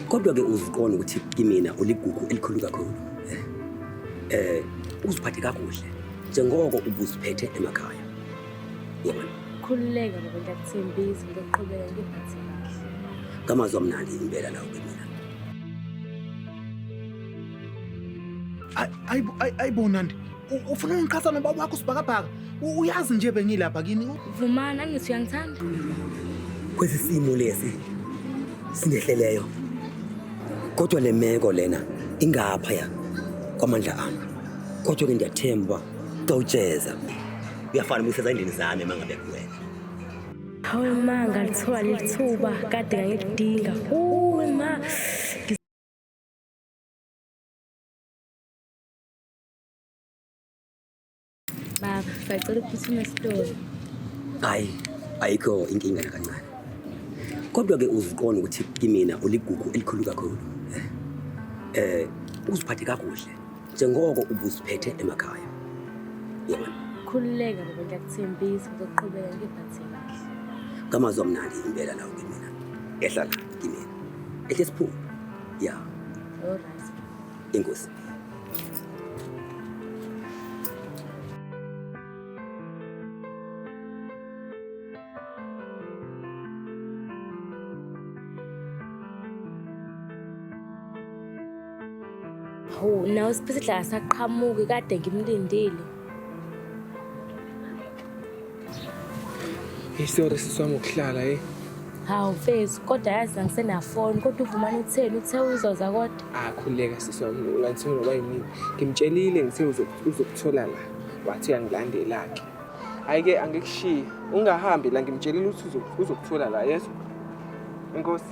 Kodwa-ke uziqonda ukuthi kimina uligugu elikhulu kakhulu. Eh, uziphathe kakuhle njengoko ubuziphethe emakhaya. Yabona? Khululeka baba, ngiyakuthembisa ngizoqhubeka ngiphathe kahle. Ngamazwi amnandi impela lawo kimina. Ayibo Nandi, ufuna ungiqhatha nobaba wakho sibhakabhaka. Uyazi nje bengilapha kini. Vumani, angithi uyangithanda? Kwesi simo lesi sinehleleyo. Kodwa le meko lena ingaphaya kwamandla ami. Kodwa ke ndiyathemba utawujeza. Uyafana ubuyiseza endlini zami uma ngabe kuwena. Hawe ma, ngalithola leli thuba kade ngangilidinga. Uwe ma. Baba, sacela ukuphuthuma esitolo. Hayi, ayikho inkinga nakancane. Kodwa ke uziqonda ukuthi kimina uligugu elikhulu kakhulu. Eh, uziphathe kakuhle njengoko ubuziphethe emakhaya. Yabona? Khululeka baba, ngiyakuthembisa ngizoqhubeka ngiphathe kahle. Ngamazwi amnandi impela lawo kimina. Ehla la kimina. Ehle siphume. Ya. All right. Inkosi. Hawu, nawe siphithidla asaqhamuki kade ngimlindile. Hey, sorry sisi wami ukuhlala hey. Hawu mfethu, kodwa yazi angisenafoni, kodwa uVumani utheni? Uthe uzoza kodwa. Ah, khululeka sisi wami, ungangithola noba yinini. Ngimtshelile ngithe uzokuthola la. Wathi uyangilandela-ke. Hhayi-ke angikushiyi. Ungahambi la ngimtshelile ukuthi uzokuthola la, yezwa? Enkosi.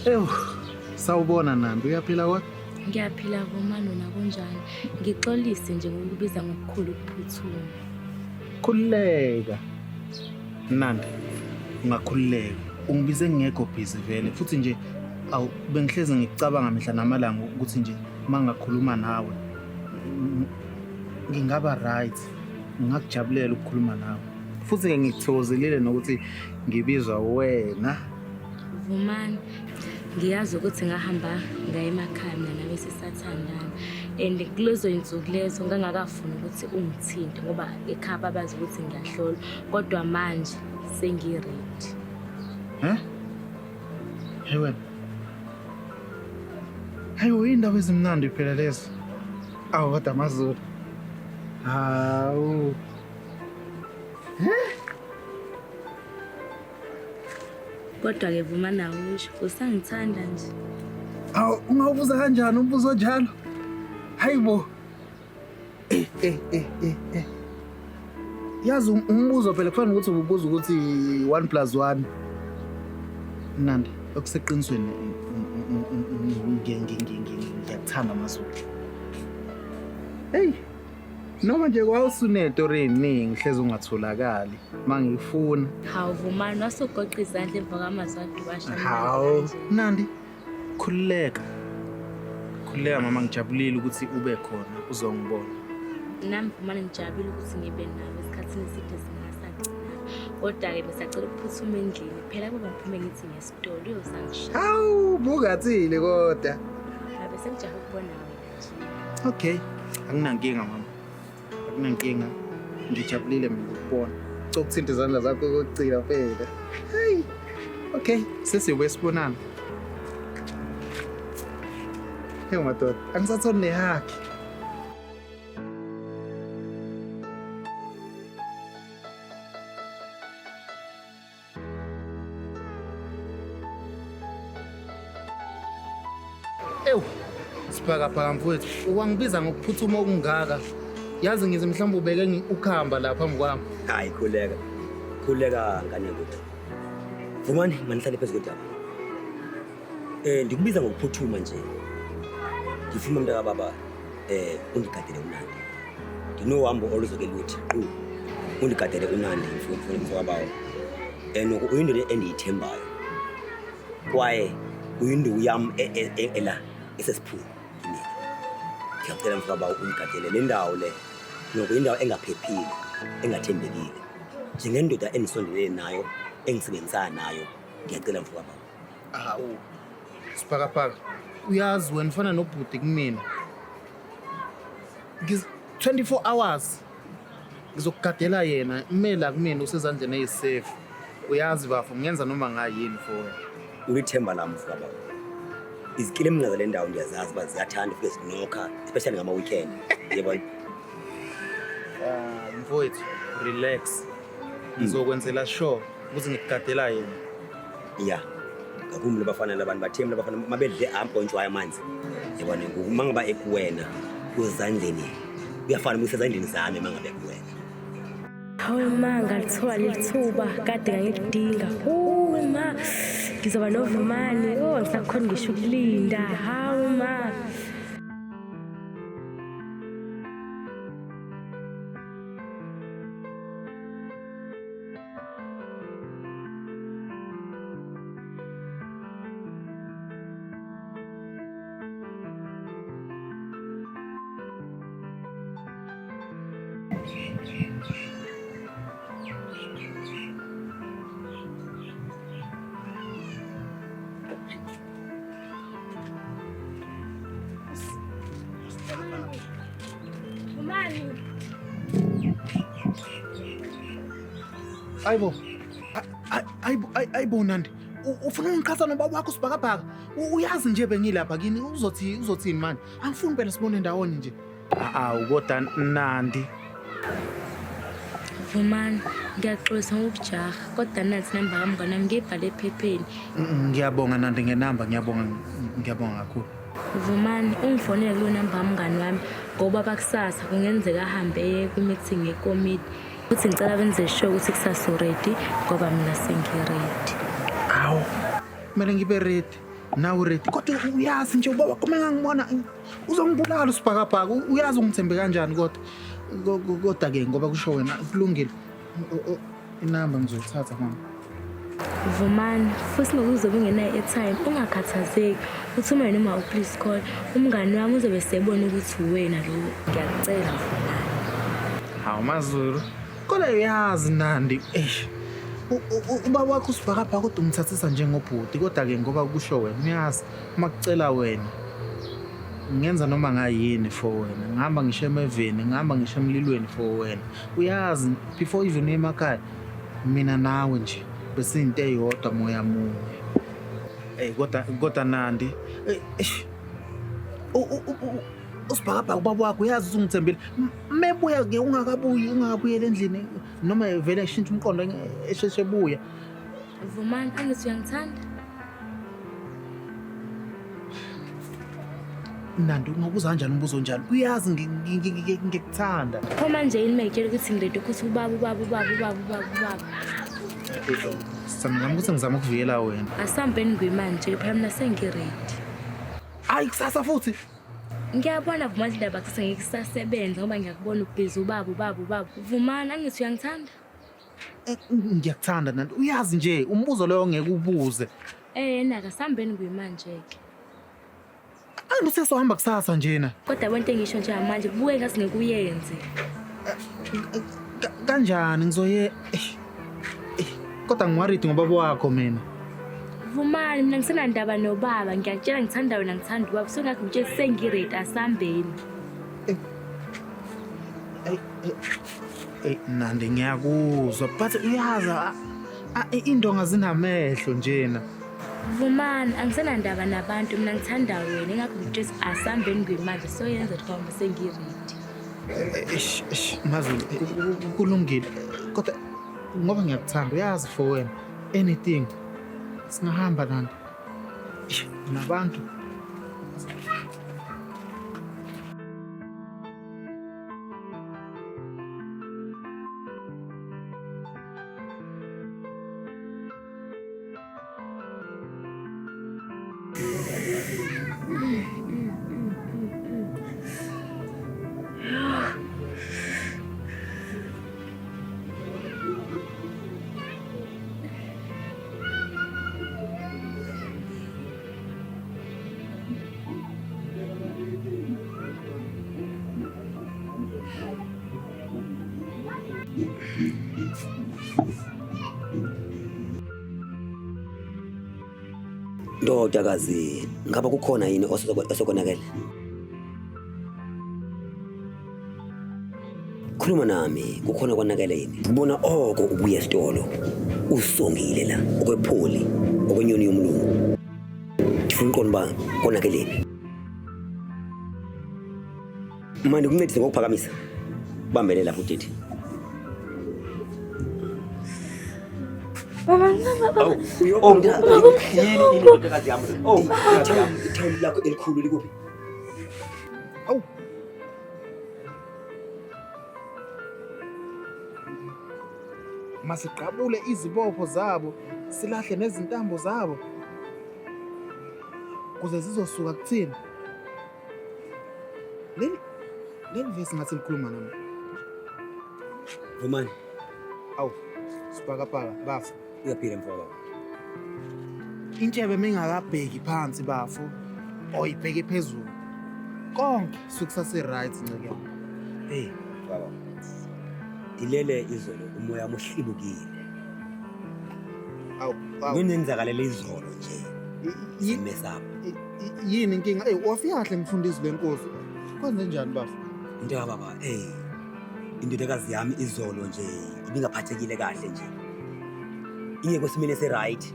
Ewu, sawubona Nandi, uyaphila kodwa? Ngiyaphila Vumani, wena kunjani? Ngixolise nje ngokubiza ngokukhulu ukuphuthuma. Khululeka. Nandi, ungakhululeka. Ungibize ngingekho busy vele futhi nje awu bengihlezi ngikucabanga mihla namalanga ukuthi nje uma ngingakhuluma nawe ngingaba right, ngingakujabulela ukukhuluma nawe. Futhi-ke ngikuthokozelile nokuthi ngibizwa wena. Vumani, ngiyazi ukuthi ngahamba ngaya emakhaya mina nawe sisathandana and kulezo yinsuku lezo ngangakafuni ukuthi ungithinte ngoba ekhaya babazi ukuthi ngiyahlolwa kodwa manje sengi-ready. He? Hey wena. Hayi indaba ezimnandi phela lezo. Awu kodwa amaZulu. Hawu. Kodwa-ke vuma nawo usho usangithanda nje. Hawu ungawubuza kanjani umbuzo onjalo? Hayi bo. Eh eh eh eh eh. Yazi umbuzo phela kufana nokuthi ububuza ukuthi 1 plus 1. Nandi, okuseqinisweni ngiyakuthanda amaZulu. Hey, noma nje kwawusunetori ey'ningi hlezi ungatholakali uma ngikufuna. Hawu Vumani, wasugoqa izandla emva kwamazwi aduwasha. Hawu, Nandi, khululeka. Khululeka mama, ngijabulile ukuthi ube khona uzongibona. Nami Vumani ngijabulile ukuthi ngibe nawe esikhathini eside singasagcinana. Kodwa-ke besacela ukuphuthuma endlini. Phela kuba ngiphume ngithi ngesitolo uyozangishaya. Hawu, bungathile kodwa. Ngabe sengijahe ukubona wena nje. Okay, akunankinga mama. Akunankinga. Ngijabulile mina ukubona. Cokuthinta izandla zakho kokugcina phela. Hey. Okay, sesiyobuye sibonana. Hey madoda, angisatholi nehakhi. Ewu, sibhakabhaka mfowethu, wangibiza ngokuphuthuma okungaka. Yazi ngize mhlawumbe ubeke ukhamba la phambi kwami. Hayi khuleka. Khuleka ngane yakwethu. Vumani manihlale phezu kodaba. Eh ndikubiza ngokuphuthuma nje. Ngifuna mntaka baba eh undigadele uNandi. Ndinohambo oluzoke luthi qu. Undigadele uNandi mfowethu mfowabo. Eh noko uyindoda endiyithembayo. Kwaye uyinduku yam ela esesiphundu kimina. Ngiyacela mfokababa ungigadele le ndawo le, nokho indawo engaphephile, engathembekile. Njengendoda endisondelene nayo, engisebenzisana nayo, ngiyacela mfokababa. Hawu. Sibhakabhaka. Uyazi wena ufana nobhuti kumina. 24 hours ngizokugadela yena imela kumina usezandleni ezisafe. Uyazi bafo ngenza noma ngayini for wena. Ulithemba lam mfokababa. Izikilemnqa zale ndawo ndiyazazi uba ziyathanda ufike zinokha, especially ngama-weekend. Yebo. Ah, mfowethu, relax. Ngizokwenzela sure ukuthi ngikugadela yena. Ya. Ngakumbi labafana labantu bathemba labafana mabedle ampontshwayo amanzi. Yabona ngoku mangaba ekuwena usezandleni kuyafana usezandleni zami mangabe ekuwena. Hawu ma, ngalithola leli thuba kade ngangilidinga. Hawu ma, ngizoba novumani. Oh, ngisakhona ngisho ukulinda. Hawu ma. Vumani. Ayibo. Ayibo ayibo Nandi. Ufuna ungiqhatha nobaba wakho sibhakabhaka. Uyazi nje bengilapha kini uzothi uzothini manje? Angifuni phela sibone ndawonye nje. Awu kodwa Nandi. Vumani, ngiyaxolisa ngokujaha kodwa nathi namba kamngane wami ngiyibhale ephepheni. Ngiyabonga Nandi ngenamba, ngiyabonga ngiyabonga kakhulu. Vumani, ungifonele kulo namba kamngani wami ngoba bakusasa kungenzeka ahambe eye kwi-meeting yekomiti. Futhi ngicela benze sure ukuthi kusasa uready ngoba mina sengiready. Awu, kumele ngibe ready. Nawe ready. Kodwa uyazi nje ubaba kuma ngangibona uzongibulala usibhakabhaka. Uyazi ungithembe kanjani kodwa. Kodwa ke ngoba kusho wena kulungile. Inamba ngizoyithatha mama. Vumani, futhi ngoba uzobe ungenayo i-airtime ungakhathazeki, uthumele noma u-please call. Umngani wami uzobe sebona ukuthi uwena lo. Ngiyakucela Vumani. Hawu Mazulu. Kodwa uyazi Nandi, eish. Ubaba wakho usibhakabhaka kodwa umthathisa njengobhuti kodwa ke ngoba kusho wena uyazi uma kucela wena ngenza noma ngayini for wena ngihamba ngisho emeveni ngihamba ngisho emlilweni for wena uyazi before even uye emakhaya mina nawe nje besiyinto eyodwa moya munye Ey kodwa kodwa Nandi eish usibhakabhaka ubaba wakho uyazi ukuthi ungithembile mebuya ke ungakabuyi ungakabuyeli endlini noma vele eshintsha umqondo esheshe ebuya. Vumani, angithi uyangithanda? Nandi ungabuza kanjani umbuzo onjalo? Uyazi ngikuthanda. Pho manje yini mayitshela ukuthi ngiredi ukuthi ubaba ubaba ubaba ubaba ubaba ubaba. Sami ukuthi ngizama ukuvikela wena. Asihambeni kwimanje phela mina sengiredi. Hayi kusasa futhi. Ngiyabona Vumani indaba kusasa ngeke isasebenza ngoba ngiyakubona ubhizi ubaba ubaba ubaba. Vumani angithi uyangithanda? Ngiyakuthanda Nandi. Uyazi nje umbuzo loyo ngeke ubuze. Eh naka sihambeni kwimanje ke. Angithi sesohamba kusasa njena. Kodwa yabo into engisho njengamanje kubuke ngathi ngeke uyenze. Kanjani ngizoye kodwa ngiworried ngobaba wakho mina. Vumani mina ngisenandaba nobaba ngiyakutshela ngithanda wena ngithanda ubaba so ngakho ngitshela sengiready asambeni. Ey Nandi ngiyakuzwa but uyazi indonga zinamehlo njena. Vumani angisenandaba nabantu mina ngithanda wena ingakho ngitshela asambeni kwimanje soyenza ngoba sengiready. Eish eish Mazulu kulungile kodwa ngoba ngiyakuthanda uyazi for wena anything singahamba Nandi. Eish nabantu. Ndodakazi, ngaba kukhona yini osokonakele? Khuluma nami, kukhona konakele yini? Ngibona oko ubuya esitolo. Usongile la okwepholi, okwenyoni yomlungu. Ngifuna uqonda uba konakelephi. Manje kuncedise ngokuphakamisa. Bambele lapho udidi. Baba, baba. Oh, mntana, yini yini ndodakazi yami? Oh, ithawula lakho elikhulu likuphi? Awu. Masiqabule izibopho zabo, silahle nezintambo zabo. Kuze zizosuka kuthina. Leli leli vesi ngathi likhuluma nami. Vumani. Awu, sibhakabhaka bafo. Uyaphila mfowethu. Intshebe mingakabheki phansi bafo, oyibheke phezulu. Konke sukusase right nceke. Hey, baba. Ndilele izolo umoya wami uhlibukile. Awu, awu. Kunenzakalele izolo nje. Simesapha. Yini inkinga? Ey, wafika kahle mfundisi lenkosi. Kwenze njani bafo? Into kababa, hey. Indodakazi yami izolo nje ibingaphathekile kahle nje. Ingekho esimeni esi-right.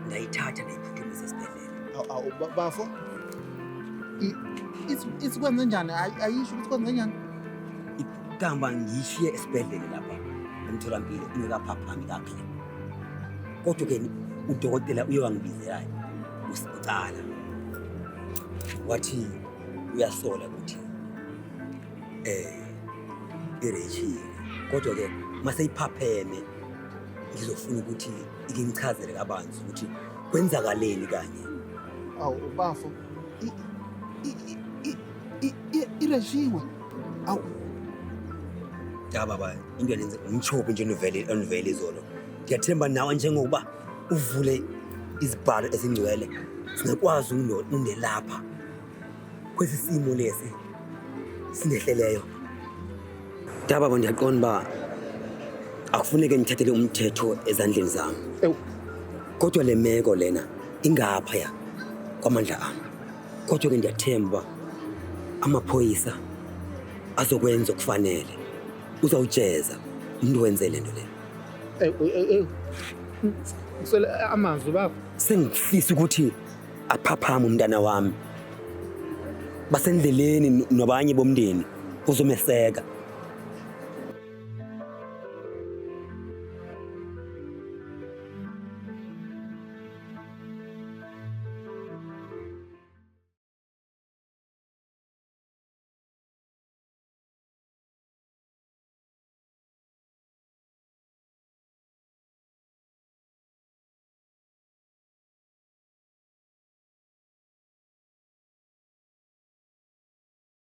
Ndayithatha ndayiphuthumisa esibhedlela. Awu, awu, bafo. Ithi kwenze njani? Ayisho ukuthi kwenze njani? Igamba ngiyishiye esibhedlela lapha emtholampilo ingekaphaphami kakuhle. Kodwa ke udokotela uye wangibizela ucala. Wathi uyasola ukuthi irechiwe. Kodwa ke maseyiphapheme ngizofuna ukuthi ikingichazele kabanzi ukuthi kwenzakaleni kanye. Awu bafo. Ireshiwe. Awu. Ya baba, into yenze umchophi nje novele onivele izolo. Ngiyathemba nawe njengoba uvule izibhalo ezingcwele singakwazi ungelapha kwesi simo lesi sinehleleyo. Ya baba, ndiyaqonda uba akufuneke ngithathele umthetho ezandleni zami. Ewu. Kodwa le meko lena ingaphaya kwamandla ami. Kodwa ke ndiyathemba uba amaphoyisa azokwenza okufanele. Uzawujeza umuntu wenze le nto le. Ewu, ewu, ewu. Ngiswele amazwi baba. Sengifisa ukuthi aphaphame umntana wami. Basendleleni nabanye bomndeni uzomeseka.